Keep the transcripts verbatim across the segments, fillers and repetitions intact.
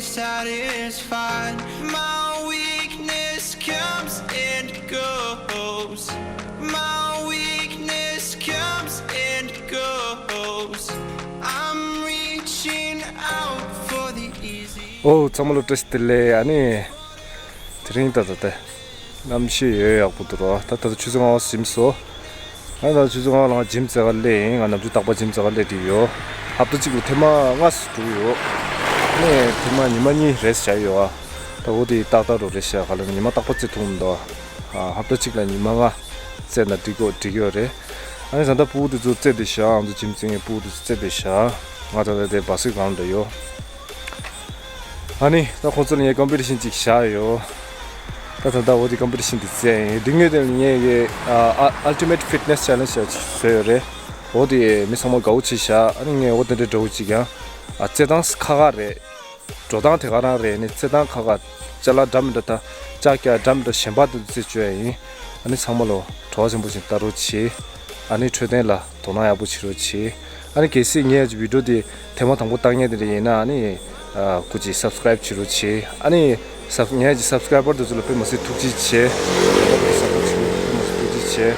satisfied. My weakness comes and goes. My weakness comes and goes. I'm reaching out for the easy. ཨོ། ཚང་མ་ལ་བཀྲ་ཤིས་བདེ་ལེགས། ཨ་ནི། དེ་རིང་ད་ད་ད། གནམ་གཤིས་ཡོད་ཡག་པོ་འདུག་རོ། ད་ད་ཆུ་ཚོད་ལྔ་པ་ཟིན་སོང་། ང་ད་ཆུ་ཚོད་ལྔ་པ་ལ་ང་ཇིམ་རྩེ་ག་སླེབས་ཡིན། ང་ནམ་རྒྱུན་རྟག་པར་ཇིམ་རྩེ་ག་སླེབས་བསྡད་ཡོད། ཧབ་ཏ་གཅིག་ལ་ཐེངས་མ་ལྔ་ཙམ་འགྲོ་གི་ཡོད། ནས་ཐེངས་མ་ཉི་མ་གཉིས་རེས་བྱས་ཡོད་ཨ། ད་འོ་དེ་ཏག་ཏག་རོ་རེས་བྱས་ག་ལ་ཉི་མ་རྟག་པར་རྩེ་ཐུབ་མི་འདུག་ཨ། ཧབ་ཏ་གཅིག་ལ་ཉི་མ་ལྔ་རྩེ་ན་འགྲིག་གོ་འགྲིག་ཡོད་རེད། ཨ་ནི་ད་ལྟ་ཕྲུ་གུ་དེ་ཚོ་རྩེ་བསྡད་ཤག་ང་ཚོ་ཇིམ་རྩེ་མཁན་ཕྲུ་གུ་དེ་ཚོ་རྩེ་བསྡད་ཤག་ང་ད་ལྟ་དེ་བ་སུའི་སྒང་ལ་ཡོད། ཨ་ནི་ད་ཁོང་ཚོ་ལ་ངས་ཀམ་པི་ཊི་ཤན་ཅིག་བཞག་ཡོད། ད་ད་ལྟ་འོ་དེ་ཀམ་པི་ཊི་ཤན་དེ་རྩེ་ཡིན། དེ་སྔོན་དེ་ལ་ངས་ཀྱི་ཨ་ཨ་Ultimate Fitness Challenge ཞེས་བཟོས་ཡོད་རེད། འོ་དེ་མི་ཚང་མ་དགའ་བོ་བྱས་ཤག་ཨ་ནི་ངས་འོ་དེ་འདྲའི་འདྲ་བོ་ཅིག་ཡང་ཨ་རྩེ་སྟངས་ཁག་ཁག་རེད། འགྲོ་སྟངས་དེ་ག་རང་རེད། ཨ་ནི་རྩེ་སྟངས་ཁག་ཁག་ཅ་ལག་འདྲ་མི་འདྲ་ད་ཅག་ཀྱ་འདྲ་མི་འདྲ་གཞན་པ་དེ་ཚོ་རྩེ་བཅུག་ཡ་ཡིན། ཨ་ནི་ཚང་མ་ལོ་བྲོ་བ་ཆེན་པོ་ཞིག་ལྟ་རོགས་བྱེད། ཨ་ནི་འཕྲོད་བསྟེན་ལ་དོ་སྣང་ཡག་པོ་བྱེད་རོགས་བྱེད། ཨ་ནི་གལ་སྲིད་ངས་ཀྱི་བི་ཌི་ཡོ་དེ་ཐེངས་མ་དང་པོ་ལྟ་མཁན་དེ་འདྲ་ཡིན་ན་ཨ་ནི་ཨ་སྐུ་མཁྱེན་སབ་སི་ཀ་རེབ་བྱེད་རོགས་བྱེད། ཨ་ནི་སབ་ངས་ཀྱི་སབ་སི་ཀ་རེ་བར་དེ་ཚོ་ལ་དཔེ་མ་སྲིད་ཐུགས་རྗེ་ཆེ། སབ་སི་ཀ་རེབ་བྱེད་དཔེ་མ་སྲིད་ཐུགས་རྗེ་ཆེ།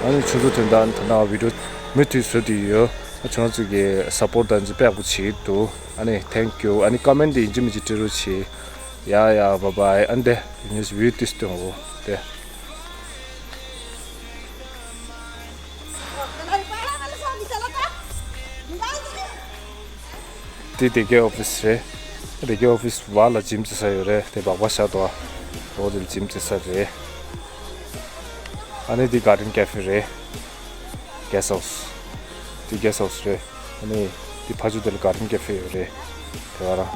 ཨ་ནི་ཁྱོད་ཚོ་དོན་དག་ད་ནང་བི་ཌི་ཡོ་མུ་མཐུད་བཟོ་བསྡད་ཡོད། ཨ་ཁྱོད་རང་ཚོ་གི་སབ་པོར་ཊི་དང་ཚོ་དཔེ་ཡག་པོ་བྱེད་ཀྱི་འདུག་ཨ་ནི་thank you། ཨ་ནི་ཀོ་མེན་ཊི་དེ་ཡིན་གཅིག་མིན་གཅིག་སྤྲད་རོགས་བྱེད། ཡ་ཡ། བཱའི་བཱའི། ཨ་ནི་དེ་ངས་བི་ཌི་ཡོ་དེ་སྟོན་འོ་དེ། དེ་སྡེ་དགེ་ཨོ་ཕི་སི་རེད། སྡེ་དགེ་ཨོ་ཕི་སི་བར་ལ་ཇིམ་རྩེ་ས་ཡོད་རེད། དེ་སྦག་སྦག་བཞག་འདུག་འོ་དེ་ལ་ཇིམ་རྩེ་ས་རེད། ཨ་ནི་དེ་གཱར་ཌེན་ཀེ་ཧྥེ་རེད། གེ་སི་ཧའུ་སི། དེ་གེ་སི་ཧའུ་སི་རེད། ཨ་ནི་དེ་ཕ་ཆུ་དེ་ལ་གཱར་ཌེན་ཀེ་ཧྥེ་ཡོད་རེད། དེ་ག་རང་།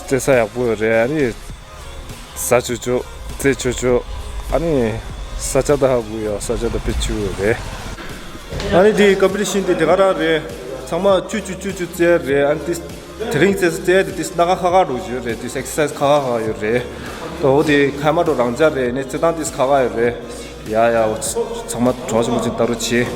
རྩེ་ས་ཡག་པོ་ཡོད་རེད། ཨ་ནི་ཟ་ཆོག་ཆོག་རྩེ་ཆོག་ཆོག་ཨ་ནི་ས་ཆ་ད་ཧ་གོ་ཡོད། ས་ཆ་ད་དཔེ་ཆེ་ཡོད་རེད། ཨ་ནི་དེ་ཀམ་པི་ཊི་ཤན་དེ་དེ་ག་རང་རེད། ཚང་མ་ཆུ་ཆུ་ཆུ་ཆུ་རྩེ་རེད། ཨ་ནི་དེ་དེ་རིང་རྩེ་ས་རྩེ་དེ་དེ་སྣ་ཁ་ཁ་ཁ་འགྲོ་ཡོད་རེད། དེ་ཨེག་སར་སའི་ཛི་ཁ་ཁ་ཁ་ཡོད་རེད། ད་འོ་དེ་ཁ་མ་འགྲོ་རང་འཇགས་རེད། ནས་རྩེ་སྟངས་དེ་ཁ་ཁ་ཡོད་རེད། ཡ་ཡ། ཚང་མ་གྲོགས་ཆེན་པོ་ཅིག་ལྟ་རོགས་བྱེད།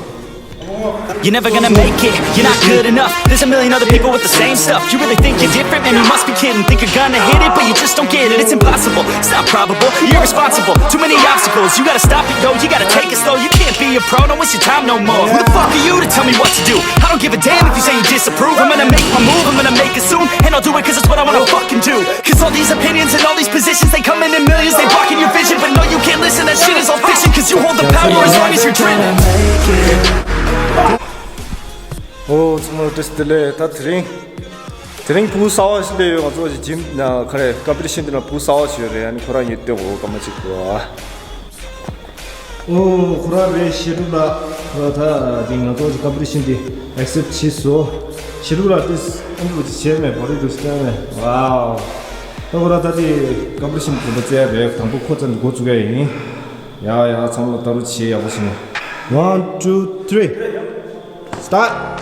You're never gonna make it, you're not good enough. There's a million other people with the same stuff. You really think you're different? Man, you must be kidding. Think you're gonna hit it, but you just don't get it. It's impossible, it's not probable. You're irresponsible, too many obstacles. You gotta stop it, yo, you gotta take it slow. You can't be a pro, don't waste your time no more. Who the fuck are you to tell me what to do? I don't give a damn if you say you disapprove. I'm gonna make my move, I'm gonna make it soon. And I'll do it 'cause it's what I wanna fucking do. 'Cause all these opinions and all these positions, they come in in millions, they block in your vision, but no, you can't listen, that shit is all fiction, 'cause you hold the power as long as you're dreaming. ཨོ། ཚང་མ་བཀྲ་ཤིས་བདེ་ལེགས། ད་དེ་རིང་དེ་རིང་ཕྲུ་གུ་གསར་པ་ཞིག་སླེབས་ཡོད། ང་ཚོ་ཇིམ་ན་ག་རེ་ཀམ་པི་ཊི་ཤན་དེ་ན་ཕྲུ་གུ་གསར་པ་ཞིག་ཡོད་རེད། ཨ་ནི་ཁོ་རང་ཉིད་སྟོན་གོ་སྐར་མ་གཅིག་གོ་ཨོ། ཁོ་རང་རེད། བཤད་སྒྲུབ་ལགས། ད་དེ་ང་ཚོ་ཀམ་པི་ཊི་ཤན་དེ་ཨེག་སེབ་བྱས་སོང་། བཤད་སྒྲུབ་ལགས་དེ་ཨ་འདྲ་བྱས་མེད། བོ་རི་དུ་སྟོན་མེད། ཝའོ། ད་ཁོ་རང་ད་དེ་ཀམ་པི་ཊི་ཤན་དེ་འདྲ་རྩེ་ཡ་རེད། དང་པོ་ཁོ་རྩ་ནས་འགོ་བཙུགས་ཡ་ཡིན། ཡ་ཡ། ཚང་མ་ལ་ལྟ་རོགས་བྱེད། ཡག་པོ་བྱས་ནས། One, two, three. Start.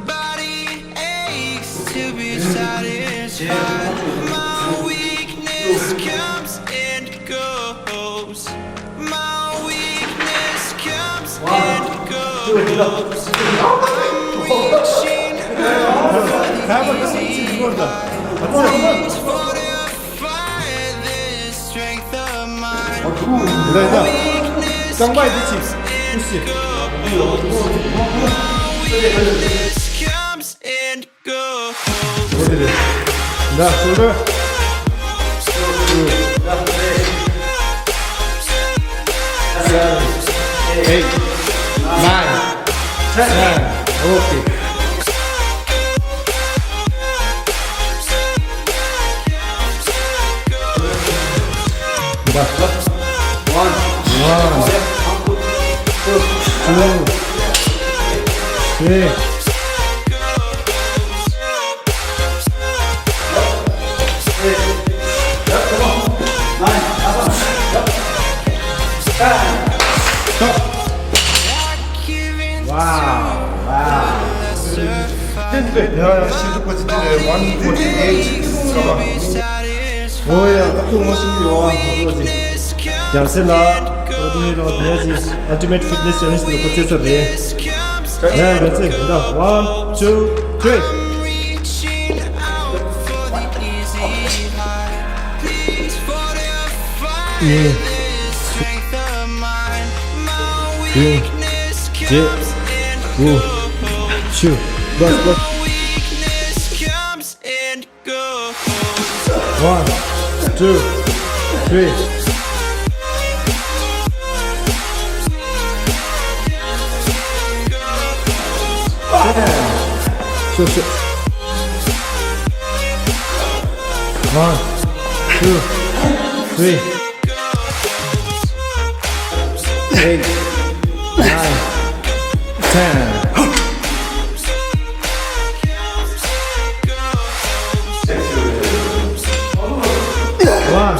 Body aches to be satisfied. My weakness comes and goes. My weakness comes and goes. I'm reaching out for the easy. Please fortify this strength of mine. My weakness comes and goes. My weakness comes and goes. ད་སོ་སོ། Seven, eight, nine, ten. Okay. One. One. Two. Three. Stop. Wow, wow. ཡ་ཡ། ཤིན་ཏུ་གོ་ཅི་དེ་རེད། One forty eight. ཨོ་ཡ། ད་ཁོ་ངོ་ཤེས་ཀྱི་ཡོད་ཨ། ཁོ་ཅི། རྒྱལ་སྲས་ལགས། ཨོ་དེ་རོ་དེ་ཅི། Ultimate Fitness Challenge ནི་ཁོ་རྩེ་ས་རེད། Yeah, that's it. Go. One, two, three. Yeah. Yeah. Yeah. Go. Shoot. Go, go. One, two, three. Damn. Sure, sure. One, two, three. Eight, nine, ten. One.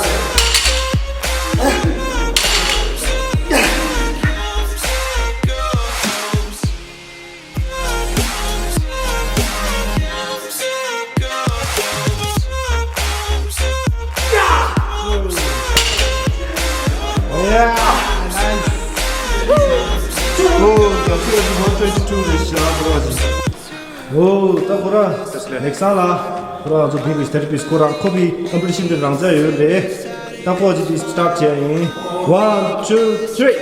Yeah, nice. Oh, you feel one twenty-two this shot, bro. ཨོ། ད་ཁོ་རང་ལེགས་བཟང་ལགས། ཁོ་རང་ང་ཚོ་བོད་ཀྱི་ཐེ་ར་པིསི་ཁོ་རང་ཁོ་པའི་ཀམ་པི་ཊི་ཤན་དེ་རང་འཇགས་ཡོད་རེད། ད་ཁོ་ཅིག་དེ་སི་ཊར་ཊི་བྱས་ཡིན། One, two, three.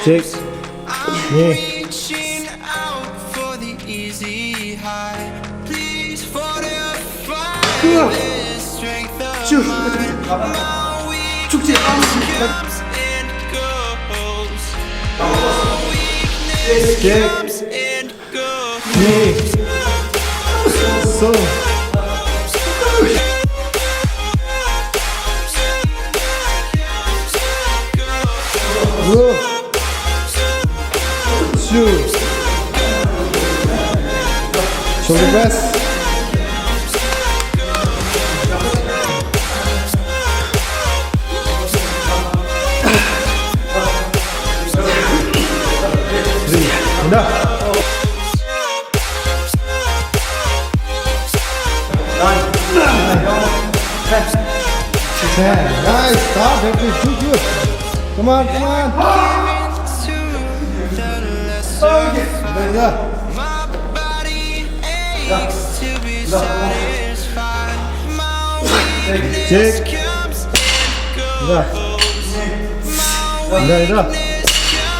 Check. གཉིས། བཅུ། བཅུ་གཅིག། ཨང་གཅིག། བརྒྱད། གཉིས། གསུམ། དགུ། བཅུ། Shoulder press. Nice. Nice. Stop it. Too good. Come on, come on. Okay. There you go. Check. ཡ། ཡ། ཡ།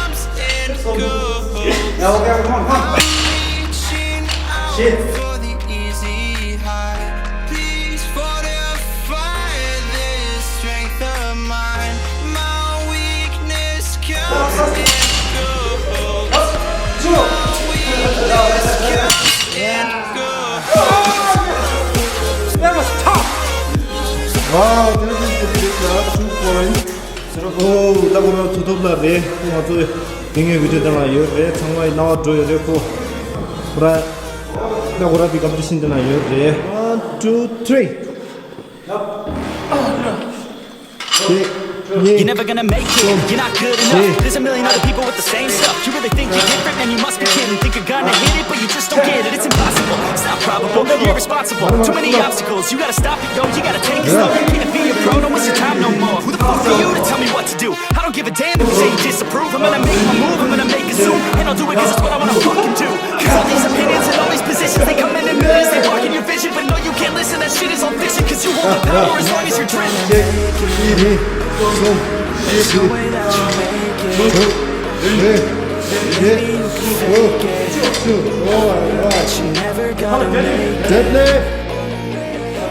Wow, that was a big, uh, two point. ཨོ། ད་ཁོ་རང་མཐུ་སྟོབས་ལགས་རེད། ང་ཚོ་དེ་སྔའི་བི་ཌིའོ་དེ་ལ་ཡོད་རེད། ཚང་མ་ཡི་སྣང་བ་འགྲོ་ཡོད་རེད། ཁོ་ཁོ་རང་ད་ཁོ་རང་གི་ཀམ་པི་ཊི་ཤན་དེ་ལ་ཡོད་རེད། One, two, three. གཅིག་གཉིས། You're never gonna make it. You're not good enough. གསུམ། There's a million other people with the same stuff. You really think you're different? Man, you must be kidding. Think you're gonna hit it, but you just don't get it. It's impossible. It's not probable. You're irresponsible. Too many obstacles. You gotta stop it, yo. You gotta take it slow. You can't be a pro. Don't waste your time no more. Who the fuck are you to tell me what to do? I don't give a damn if you say you disapprove. I'm gonna make my move. I'm gonna make it soon. And I'll do it 'cause it's what I wanna fucking do. 'Cause all these opinions and all these positions, they come in a millions. They block in your vision, but no, you can't listen. That shit is all fiction. 'Cause you hold the power as long as you're driven. གཅིག་གཉིས། གསུམ། བཞི། དྲུག་བདུན། བརྒྱད། དགུ། བཅུ། ཨོ། ཨོ། Deadlift.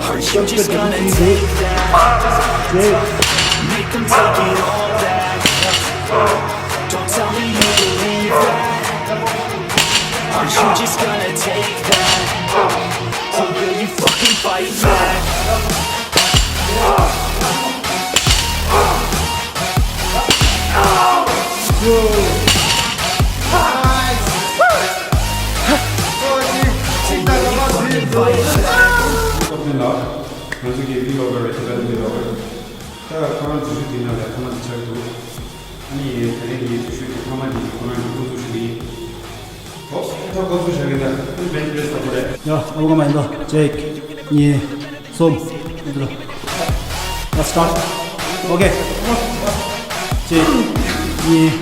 Are you just gonna take that? Make them take it all back. Don't tell me you believe that. Are you just gonna take that? Or will you fucking fight back? ང་ཚོ་གི་ཝི་ལོག་གར་རེད། ཁྱེད་རང་ཚོ་ཝི་ལོག་གར། ད་ཁོ་རང་འཛུལ་ཞུགས་དེ་ནང་ལ་ཐ་མ་དེ་ཆགས་འདུག་ཨ་ནི་དེ་རིང་གི་འཛུལ་ཞུགས་དེ་ཐ་མ་དེ་ཁོ་རང་གི་ཁོ་ཚོ་ཞུ་གི་ཡིན། ཨོ། ད་ཁོ་ཚོ་བཞག་གི་ད་ཨ་ནི་བེན་ཅི་པྲེ་སི་ལ་ཁོ་རེད། ཡ། ཨ་བོ་ཀ་མ་ཡིན་ད། གཅིག་གཉིས། གསུམ། ཡིན་ད། ལ་སི་ཊར་ཊི། ཨོ་ཁེ། གཅིག་གཉིས།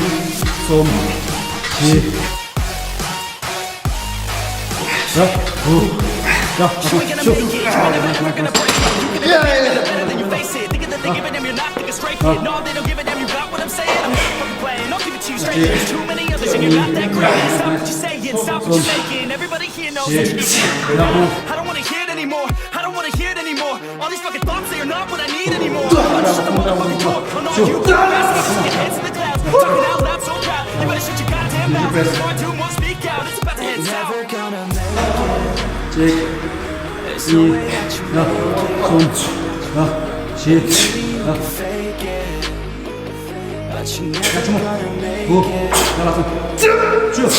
གསུམ། བཞི། ཡ། དགུ། ཡ། ཤུ། གཅིག་གཉིས། གསུམ། བཞི། ཡ། དགུ། All these fucking thoughts, they are not what I need anymore. I just shut the motherfucking door. I know you think I'm asking, stick your hands to the clouds. Talking out loud, so proud. You better shut your goddamn mouth. Before I do more, speak out. It's about to head south. གཅིག་གཉིས། གསུམ། བཞི། དགུ། ཡ། ལ་སོང་། བཅུ།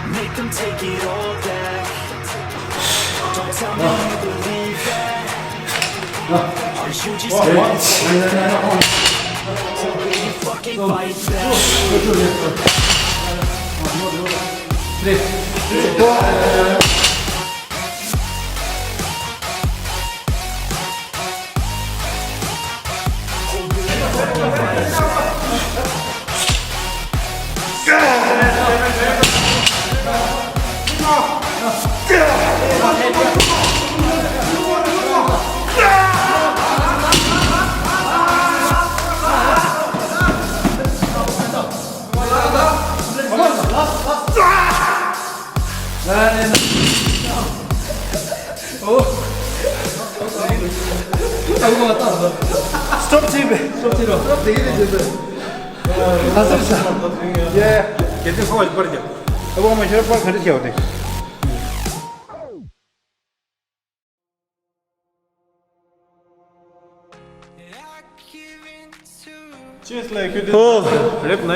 Make them take it all back. Don't tell me you believe that. Or you just want to be fucking fight back. Stop བྱེད་པས། Stop བྱེད་རོགས། Stop བྱེད་ཀྱི་རེད་བྱེད་པས། ལ་སོང་ཤག Yeah. གལ་ཏེ་ཧོ་ཡི་པར་རྒྱབ། ཨ་བོ་མ་ཤོར་པར་ག་འདྲ་བྱེད་འོ་དེ། ཨོ།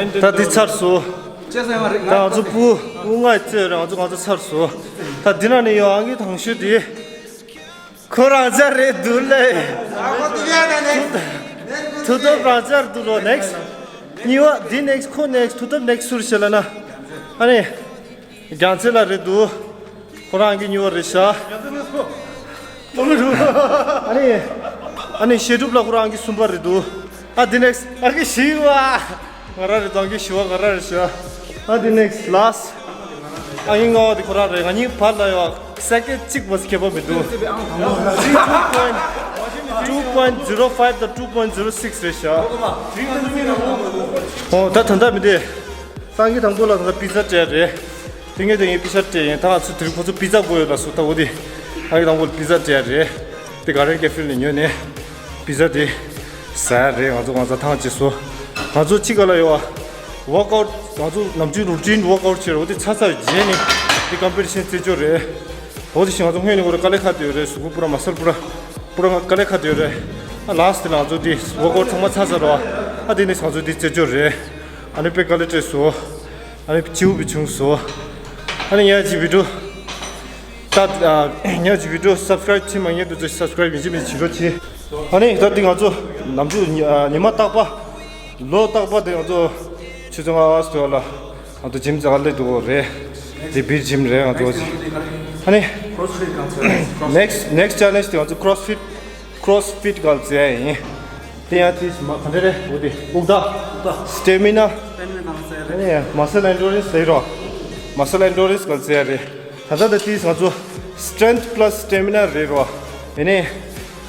ད་འདི་ཚར་སོང་། ད་ང་ཚོ་སྤུ་སྤུ་ལྔ་ཡི་རྩེད་རེད། ང་ཚོ་ང་ཚོ་ཚར་སོང་། ད་འདི་ན་ནི་ཡོད། ཨང་ཀི་དང་ཤོས་དེ་ཁོ་རང་ཅག་རེད་འདུག་ལེ། མཐུ་སྟོབས་རང་ཅག་འདུག་རོ། Next གཉིས་པ་འདི། Next ཁོ་next མཐུ་སྟོབས་next སུ་རེད་ཟེར་ལབ་ན། ཨ་ནི། རྒྱལ་མཚན་ལགས་རེད་འདུག་ཁོ་རང་གི་གཉིས་པ་རེད་ཤག་ཨ་ནི། ཨ་ནི་བཤད་སྒྲུབ་ལགས་ཁོ་རང་གི་གསུམ་པ་རེད་འདུག་ཨ་འདི་next ཨ་གི་བཞི་པ། ང་རང་རེད་འདུག་ཨ་གི་བཞི་པ་ང་རང་རེད་ཤག་ཨ་འདི་next last ཨ་གི་ལྔ་པ་དེ་ཁོ་རང་རེད། ང་གཉིས་བར་ལ་ཡོད། Second གཅིག་མ་ཟད་ཁྱད་པར་མི་འདུག two point two point zero five དང་two point zero six རེད་ཤག་ཨོ་ད་ད་ལྟ་མི་འདི། སང་གི་དང་པོ་ལ་ད་ལྟ་པི་ཛ་སྤྲད་རེད། དེ་ངས་དེ་ངས་པི་ཛ་སྤྲད་ཡིན། ད་ང་ཚོ་དེ་རིང་ཁོ་ཚོ་པི་ཛ་དགོས་ཡོད་ལ་སུ་ད་འོ་དེ། སང་གི་དང་པོ་ལ་པི་ཛ་སྤྲད་རེད། དེ་ག་རེ་ཀེ་ཧྥེ་ལ་ཉོས་ནས་པི་ཛ་དེ་ཟ་ཡ་རེད། ང་ཚོ་ང་ཚོ་ཐང་ཅིག་སོ། ང་ཚོ་ཅི་ག་ལ་ཡོད་བ། Workout ང་ཚོ་ནམ་རྒྱུན་routine workout བྱེད་རོགས་དེ་ཚ་ཚ་རྗེས་ནས་དེ་competition རྩེད་འཇོག་རེད། འོ་དེ་བཞིན་ང་ཚོ་སྔོན་ནས་ཁོ་ར་དཀའ་ལས་ཁག་དེ་ཡོད་རེད། གཟུགས་པོ་པུ་ར་མ་སལ་པུ་ར་པུ་ར་དཀའ་ལས་ཁག་དེ་ཡོད་རེད། ཨ་last ལ་ང་ཚོ་དེ་workout ཚང་མ་ཚ་ཚ་རོགས། ཨ་དེ་ནས་ང་ཚོ་དེ་རྩེད་འཇོག་རེད། ཨ་ནི་དཔེ་དཀའ་ལས་སྤྲད་སོ། ཨ་ནི་སྤྱི་བོ་བི་བྱུང་སོ། ཨ་ནི་ཉག་ཅིག་བི་ཌིའོ། ད་ཉག་ཅིག་བི་ཌིའོ་subscribe བྱེད་མ་མཁན་དེ་ཚོ་subscribe ཡིན་གཅིག་མིན་གཅིག་བྱེད་རོགས་བྱེད། ཨ་ནི་ད་འདི་ང་ཚོ་ནམ་རྒྱུན་ཉི་ཉི་མ་རྟག་པ། ལོ་རྟག་པ་དེ་ང་ཚོ་ཆུ་ཚོད་ལྔ་པ་ཙམ་ལ་ང་ཚོ་gym ཙག་སླེབས་འདུག་རེད། དེ་བིར་gym རེད་ང་ཚོ། ཨ་ནི་next next challenge དེ་ང་ཚོ་crossfit crossfit ག་ལ་རྩེ་ཡ་ཡིན། དེ་ཡང་དེ་མ་ག་འདྲ་རེད། འོ་དེ་དབུགས་ཐག stamina ཨ་ནི་muscle endurance ཟེར་རོ། muscle endurance ག་ལ་རྩེ་ཡ་རེད། ད་ལྟ་ད་དེས་ང་ཚོ་strength plus stamina རེད་རོ། ཡིན་ནའི་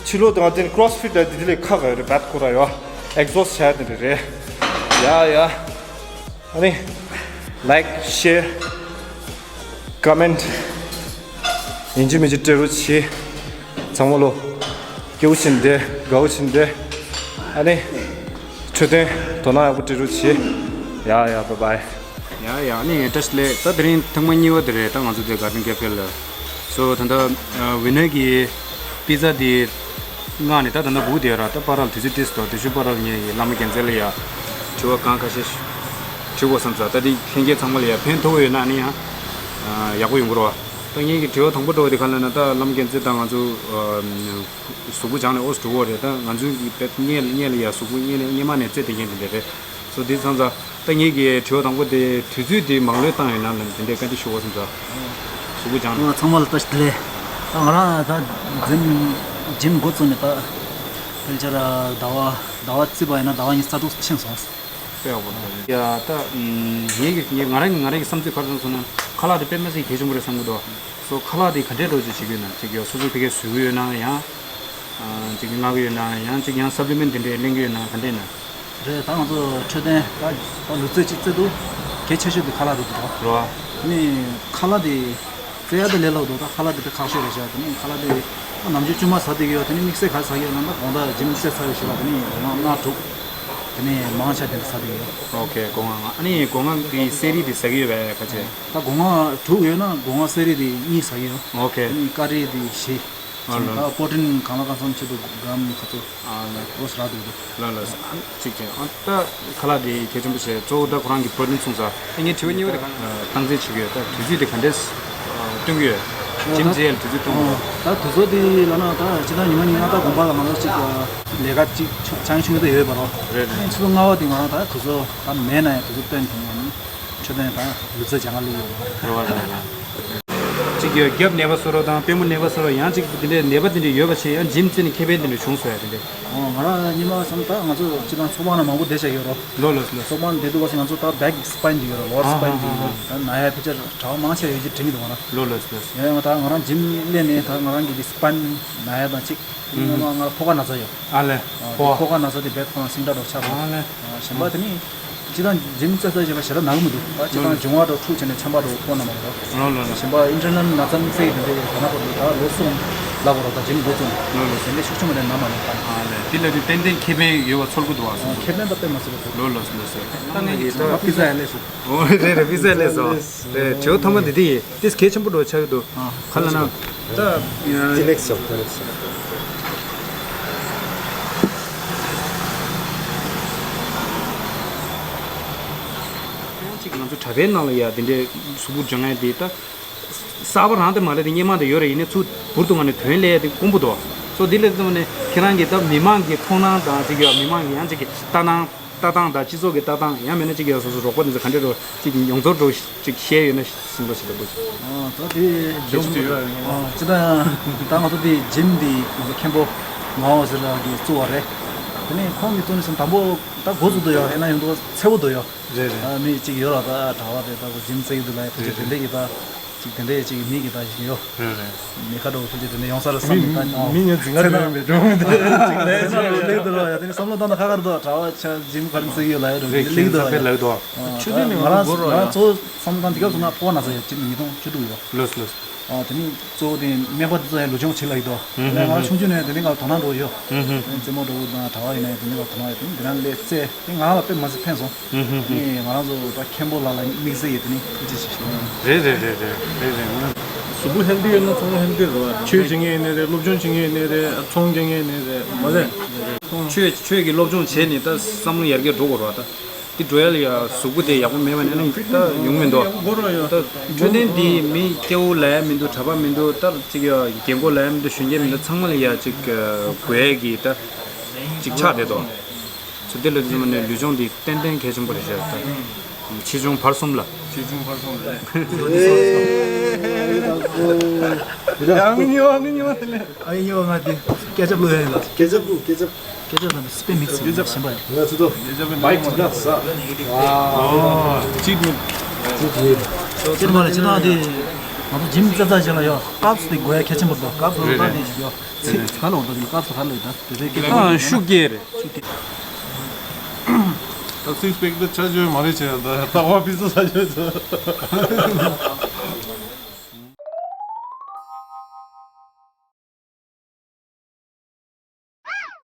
ཕྱི་ལོགས་དང་དེ་ནི་crossfit ལ་དེ་དེ་ལས་ཁག་ག་ཡོད་རེད། བད་ཁོ་ར་ཡོད། exhaust བྱ་ཡ་དེ་འདྲ་རེད། ཡ་ཡ། ཨ་ནི་like share comment ཡིན་གཅིག་མིན་གཅིག་སྤྲད་རོགས་བྱེད། ཚང་མ་ལོ། སྐྱིད་པོ་བྱས་ནས་བསྡད། དགའ་པོ་བྱས་ནས་བསྡད། ཨ་ནི། འཕྲོད་བསྟེན་དོ་སྣང་ཡག་པོ་སྤྲད་རོགས་བྱེད། ཡ་ཡ། bye bye། ཡ་ཡ། ཨ་ནི་བཀྲ་ཤིས་བདེ་ལེགས། ད་དེ་རིང་ཐེངས་མ་གཉིས་པ་དེ་རེད། ད་ང་ཚོ་དེ་Garden Cafe ལ། So ད་ལྟ་winner གི་པི་ཛ་དེ་མངགས་ནས་ད་ད་ལྟ་སྒུག་བསྡད་ཡོད་ར། ད་པར་ལ་དུས་ཚོད་ཏོག་ཙམ་འདུག་དེ་ཤུལ་པར་ལ་ངས་ཀྱི་བླ་མ་རྒྱལ་མཚན་ལ་ཡ་དྲི་བ་གང་ཁ་ཤས་དྲི་དགོས་བསམ་ཚར། ད་དེ་ལྷན་རྒྱས་ཚང་མ་ལ་ཡ་ཕན་ཐོགས་ཡོད་ན་ཨ་ནི་ཡང་ཡག་པོ་ཡོང་གི་རེད་བ། ད་ངས་ཀྱི་དྲི་བ་དང་པོ་འདྲ་བོ་དེ་ག་ལབ་ན། ད་བླ་མ་རྒྱལ་མཚན་དང་ང་ཚོ་གཟུགས་པོ་སྦྱངས་ནས་ཨོ་སི་འགྲོ་གི་རེད། ད་ང་ཚོའི་གི་དཔེ་སྔོན་སྔོན་ལ་ཡ་གཟུགས་པོ་སྔོན་ནས་སྔོན་མ་ནས་རྩེད་བསྡད་མཁན་དེ་འདྲ་རེད། སོ་དེ་སོང་ཙང་ད་ངས་ཀྱི་དྲི་བ་དང་པོ་དེ་དུས་ཚོད་དེ་མང་ལོས་བཏང་ཡོད་ན་ལབ་དེ་འདྲའི་བཀའ་འདྲི་ཞུ་བ་སོང་ཙང་གཟུགས་པོ་སྦྱངས་ནས། ང་ཚང་མ་ལ་བཀྲ་ཤིས་བདེ་ལེགས། ད་ང་རང་ད་འཛིན་ འཇིམ་འགོ་བཙུགས་ནས་ད་ཕལ་ཆེར་ཟླ་བ་ཟླ་བ་བརྩིས་པ་ཡིན་ན་ཟླ་བ་ཉི་ཤུ་རྩ་དྲུག་ཕྱིན་སོང་། དཔེ་ཡག་པོ་རེད། ཡ་ད་ངེད་ཀྱི་ངེད་ང་རང་གི་ང་རང་གི་བསམ་ཚུལ་ག་རེ་རེད་ཟེར་ན། ཁ་ལག་དེ་དཔེ་མི་སྲིད་གལ་ཆེན་པོ་རེད་བསམ་གྱི་འདུག་སོ་ཁ་ལག་དེ་ག་འདྲས་འགྲོ་ཅིག་བྱེད་ཀྱི་ཡོད་ན། ཅིག་ཡ་སོ་སོ་དེ་གས་བཟོ་གི་ཡོད་ན། ཡང་ཅིག་མངགས་ཀྱི་ཡོད་ན། ཡང་ཅིག་ཡང་སབ་ལི་མེན་དེ་འདྲས་ལེན་གྱི་ཡོད་ན། ག་འདྲས་ན། རེད། ད་ང་ཚོ་འཕྲོད་བསྟེན་ད་ད་ལུས་རྩལ་གཅིག་རྩེ་དུས་གལ་ཆེ་ཤོས་དེ་ཁ་ལག་རེད་འདུག་རེད་བ། ནི་ཁ་ལག་དེ་རྩེ་ཡ་དེ་ལས་སླ་པོ་འདུག་ད་ཁ་ལག་དེ་དཔེ་ཁག་ཤོས་རེད་ཤག་དེ་ནི་ཁ་ལག་དེ་ད་ནམ་རྒྱུན་ཆུང་མ་ཟ་བསྡད་ཀྱི་ཡོད། དེ་ནི་དམིགས་བསལ་ག་རེ་ཟ་གི་ཡོད་ལབ་ན། དགོང་དག་འཇིམ་རྩེ་ཚར་བའི་ཞོར་ལ་དེ་ནི་སྒོ་ང་ལྔ་དྲུག་དེ་ནི་མང་ཆེ་དེ་འདྲ་ཟ་བསྡད་ཀྱི་ཡོད། ཨོ་ཁེ། སྒོ་ང་ལྔ། ཨ་ནི་སྒོ་ང་གི་གསེར་རིལ་དེ་ཟ་གི་ཡོད་པས་ཁ་ཆེ། ད་སྒོ་ང་དྲུག་ཡོད་ན་སྒོ་ང་གསེར་རིལ་དེ་གཉིས་ཟ་གི་ཡོད། ཨོ་ཁེ། དེ་ནི་ཀ་རིལ་དེ་བཞི། ཨ་ལ། ད་པོ་ཊིན་གང་ལ་གང་འཚམ་ཆེད་དུ་གྲམ་ཁ་ཚོ། ཨ་ལ། ལོ་སི་རག་འདུག་འདུག་ལ་ལ་ས། ཅིག་ཅིག་ཨ་ད་ཁ་ལག་དེ་གལ་ཆེན་པོ་བྱས། གཙོ་བོ་ད་ཁོ་རང་གི་པོ་རོ་ཊིན་སོང་ཙང་། ཨ་ངས་དྲི་བ་གཉིས་པ་དེ་ག་རེ་བཏང་རྩིས་བྱེད་ཀྱི་ཡོད། ད་དུས་ཚོད་དེ་ག་འདྲས་སྟོན་གྱི་ཡོད། ཇིམ་རྩེ་ཡས་ལ་དུས་ཚོད་སྟོན་གྱི་ཡོད། ད་དུས་ཚོད་དེ་ལབ་ན་ད་སྤྱིར་བཏང་ཉི་མ་ཉི་མ་ད་དགོང་པ་ལ་ང་ཚོ་ཅིག་ལས་ཀ་ཅིག་ཆུང་ཆུང་ཆུང་དེ་ཡོད་པ་རོ། རེད་རེད། ཆུ་ཚོད་ལྔ་པ་དེ་ང་རང་ད་དུས་ཚོད་ད་མེད་ན་ཡང་དུས་ཚོད་སྟོན་ཐུབ་ཡོད་ནི། འཕྲོད་བསྟེན་དང་ལུས་རྩལ་སྦྱང་ག་སླེབས་ཡོད་པ། རེད་བ་རེད་བ། གཅིག་གི་རྒྱབ་ནད་པ་བཟོ་རོགས་དང་པུས་མོ་ནད་པ་བཟོ་རོགས། ཡང་གཅིག་དེ་འདྲའི་ནད་པ་དེ་འདྲ་ཡོད་པ་བྱས། ཡང་ཇིམ་རྩེ་ནས་ཁེ་ཕན་དེ་འདྲ་བྱུང་སོང་ཡ་དེ་འདྲ། ཨོ་ང་རང་སྔོན་མ་བསམ་ད་ང་ཚོ་སྤྱིར་བཏང་ཚོགས་པ་ནང་མང་པོ་བསྡད་བཞག་ཡོད་རོ། ལོ་ལོ་ལོ། ཚོགས་པ་ནང་བསྡད་དུས་སྐབས་སུ་ང་ཚོ་ད་བེག་སི་པའིན་དེ་ཡོད་རོ། ལོ་ཨར་སི་པའིན་དེ་ཡོད་རོ། ད་ན་ཡ་ཕལ་ཆེར་གྲྭ་པ་མང་ཆེ་ཡོད་ཀྱི་དྲན་གྱི་འདུག་ང་རང་། ལོ་ལོ་ལོ། ཡང་ཡང་ད་ང་རང་ཇིམ་སླེབས་ནས་ད་ང་རང་གི་དེ་སི་པའིན་ན་ཡ་དང་གཅིག་ཨུམ། ང་ང་ཕོ་ཁ་ན་ཚ་ཡོད། ཨ་ལས། ཨ་ཕོ་ཁ། ཕོ་ཁ་ན་ཚ་དེ་རྦད་ཁོ་རང་སིང་དྲག་འདྲ་ཆགས་སོང་། ཨ་ལས། ཨ་གཞན་པ་དེ་ནི་སྤྱིར་བཏང་ཇིམ་རྩེ་ས་ཞེས་པ་ཞེ་དྲག་ན་གི་མི་འདུག་ད་སྤྱིར་བཏང་ཨུམ། འབྱུང་བ་འདྲ་འཁྲུག་བྱས་ནས་ཆམ་པ་འདྲ་ཕོག་ན་མ་རེད། ལོ་ལོ་ལོ། གཞན་པ་ཨིན་ཊར་ནལ་ན་ཚ་དམིགས་བསལ་གྱི་དེ་འདྲ་ཡོད་ན་པ་འདུག་ད་ལོ་གསུམ་ལབ་པ་རོ། ད་ཇིམ་འགོ་བཙུགས་ནས། ལོ་ལོ། དེ་འདྲ་ཤུགས་ཆེན་པོ་ནས་ན་མ་རེད་ད། ཨ་ལས། དེ་ལ་དེ་ཏན་ཏན་ཁེ་ཕན་ཡོད་པ་ཚོར་གི་འདུག་བ། ཨ་ཁེ་ཕན་ད་དཔེ་མ་སྲིད་པ་འདུག་ལོ་ལོ་ལོ། ད་ངས་ཀྱི་ད་པི་ཛ་ཡང་སླེབས་སོང་། ཨོ་རེད་རེད། པི་ཛ་སླེབས་སོང་། རེད། བྱེའུ་ཐ་མ་འདི་དེ་ཡིན། ཏིས་གལ་ཆེན་པོ་འགྲོ་ཆགས་ཀྱི་འདུག་ཨ། ག་ལ་ན། ད། ཏི་ལེགས་སོ། ཏི་ལེགས་སོ། ཅིག་ང་ཚོ་གྲྭ་པའི་ནང་ལ་ཡ་དེ་འདྲའི་གཟུགས་པོ་སྦྱང་ཡ་དེ་ད། གསར་པ་རང་དེ་མ་རེད་དེ། སྔོན་མ་དེ་ཡོད་རེད། ཡིན་ནའི་ཚུར་འབུར་དུ་ང་ནས་ཐོན་ལས་དེ་དཀོན་པོ་འདུག་སོ་འདི་ལས་ཙམ་ནས་ཁྱེད་རང་གིས་ད་མི་མང་གི་མཐོང་སྣང་དང་ཅིག་ཡ་མི་མང་གི་ཡང་ཅིག་གི་ལྟ་སྣང་ལྟ་སྟངས་དང་སྤྱི་ཚོགས་ཀྱི་ལྟ་སྟངས། ཡང་མིན་ན་ཅིག་ཡང་སོ་སོ་རོགས་པ་འདི་ཚོ་ག་འདྲ་རོ་ཅིག་ཡོངས་རྫོགས་འགྲོ་ཅིག་བཤད་ཡོད་ན་ཟིན་པ་ཞིག་ལ་འདུག་ཨ་ད་དེ་ལྗོངས་དེ་ཡོད་རེད། ཨ་ཅི་ད་ད་ང་ཚོ་དེ་ཇིམ་དེ་ང་ཚོ་མཁན་པོ་ངག་དབང་ཟེར་ལགས་ཀྱིས་བཙུགས་པ་རེད། དེ་ནས་ཁོང་གིས་བཙུགས་ནས་སོང་དང་པོ་ད་འགོ་བཙུགས་དུས་ཡོད། ཡིན་ན་ཡོང་དུས་ཚ་པོ་འདུག་ཡོད། རེད་རེད། ད་མི་གཅིག་ཡོད་ར། ད་གྲྭ་པ་དེ་ད་ཇིམ་རྩེ་གི་འདུག་ལ་ཡ་ཕལ་ཆེར་དེ་འདྲ་གི་ད། ཅིག་དེ་འདྲའི་ཅིག་མི་གི་ད་ཞིག་ཡོད། རེད་རེད། མི་ཁ་འགྲོ་ཕལ་ཆེར་དེ་འདྲ་ཡོང་ས་རེད་བསམ་ནས་ད། མི་ཉན་ཟིང་ང་འགྲོ་ཡོང་མེད་འགྲོ་མི་འདུག་ཅིག་ལས་ས་རེད་ལེགས་འདུག་ར། ཡ་དེ་ནི་བསམ་བློ་བཏང་ན་ཁ་ཁར་འདུག་གྲྭ་པ་ཆ་ཇིམ་ག་རེ་ཟེར་གི་ཡོད་ལ་ཡ་རེད་རེད། ལེགས་འདུག་ཁྱེད་ཡ་ཚ་ཕེ་ལགས་འདུག་ཆུ་ཐིག་ནས་ང་ཚོ་ང་ཚོ་བསམ་བློ་བཏང་དེ་སྐབས་སུ་ང་ཕོ་བ་ན་ཚ་ཡོད། ཅིག་ཉིས་སྟོང་བཅུ་དྲུག་ཡོད། ལོས་ལོས། ཨ་དེ་ནི་གཙོ་བོ་དེ་སྨན་པ་དེ་ཚོ་ཡང་ལུས་སྦྱོང་བྱེད་ལ་ཡིན་དོ། ཧུམ་ཧུམ་ང་རང་ཧུམ། ཆུང་ཆུང་ནས་དེ་ནི་ང་དོ་སྣང་འགྲོ་ཡོད། ཧུམ་ཧུམ། རྩེད་མོ་འགྲོ་དང་གྲྭ་པ་ཡིན་ནའི་དེ་ནི་ང་དོ་སྣང་ཡོད། དེ་ནི་དེ་ན་ལས་རྩེ་དེ་ང་ལ་དཔེ་མ་སྲིད་ཕན་སོང་། ཧུམ་ཧུམ། ཨ་ནི་ང་རང་ཚོ་ད་མཁན་པོ་ལགས་ལ་དམིགས་བསལ་ཡོད། དེ་ནི་ཐུགས་རྗེ་ཆེ་ཞུ། རེད་རེད་རེད་རེད་རེད་རེད། གཟུགས་པོ་ཧེལ་ཐི་ཡོད་ན་ཚང་མ་ཧེལ་ཐི་རེད་བ། ཆོས་བྱེད་མཁན་ཡིན་ནའི་རེད། སློབ་སྦྱོང་བྱེད་མཁན་ཡིན་ནའི་རེད། ཚོང་རྒྱག་མཁན་ཡིན་ནའི་རེད། མ་རེད། ཆོས་ཆོས་ཀྱི་སློབ་སྦྱོང་བྱས་ནས་ད་བསམ་བློ་ཡར་རྒྱས་འགྲོ་དགོས་རེད་བ་ད། དེ་འགྲོ་ཡ་ལ་ཡ་གཟུགས་པོ་དེ་ཡག་པོ་མེད་པ་ནས་ནི་ད་ཡོང་མི་འདུག་ད་འཕྲོད་བསྟེན་འདི་མི་སྐྱ་བོ་ལ་ཡ་མི་འདུག་གྲྭ་པ་མི་འདུག་ད་ཅིག་ཡ་རྒན་གོག་ལ་ཡ་མི་འདུག་གཞོན་སྐྱེས་མི་འདུག་ཚང་མ་ལ་ཡ་ཅིག་དགོས་ཡ་གི་ད་ཅིག་ཆགས་བསྡད་དོ། ཚུར་དེ་ལ་དེ་ནས་ལུས་སྦྱོང་འདི་ཏན་ཏན་གལ་ཆེན་པོ་རེད་ཤག་ད་ཆེ་ཆུང་བར་གསུམ་ལ། ཆེ་ཆུང་བར་གསུམ་ལ། ཡང་ཉོ་ང་ཉོ་དེ་ལས། ཨ་ཡོ་ང་དེ་སྐད་ཆ་བློ་ཡ་ཡིན་ལ། སྐད་ཆ་བུ་སྐད་ཆ། སྐད་ཆ་དང་སྤེ་མིག་སི་ཞིམ་པ་ཡོད། ང་ཚོ་དོ། བའི་ཅི་ད་ས། ཨོ། ཅིག་མི། ཅིག་མི། ཅིག་མ་རེད། ཅི་ད་དེ། ང་ཚོ་ཇིམ་རྩེ་ས་ཞིག་ལ་ཡོད། ཀབ་སི་དེ་དགོས་ཡ་གལ་ཆེན་པོ་འདུག་ཀབ་སི་རེད་རོ་རེད། ད་དེ་ཞིག་ཡོད། ཚིག་ག་ལ་འོ་ད་དེ་ཀབ་སི་ག་ལ་ཡོད་ད། དེ་རེད་སྐད་ཆ། ཨ་ཤུགས་རྒྱས་རེད། ཤུགས་རྒྱས། ད་སིག་སི་པེག་ད་ཆ་ཆོས་མ་རེད་བྱས་ད་རྟག་པར་པི་ཙ་ཟ་ཆོས་ད།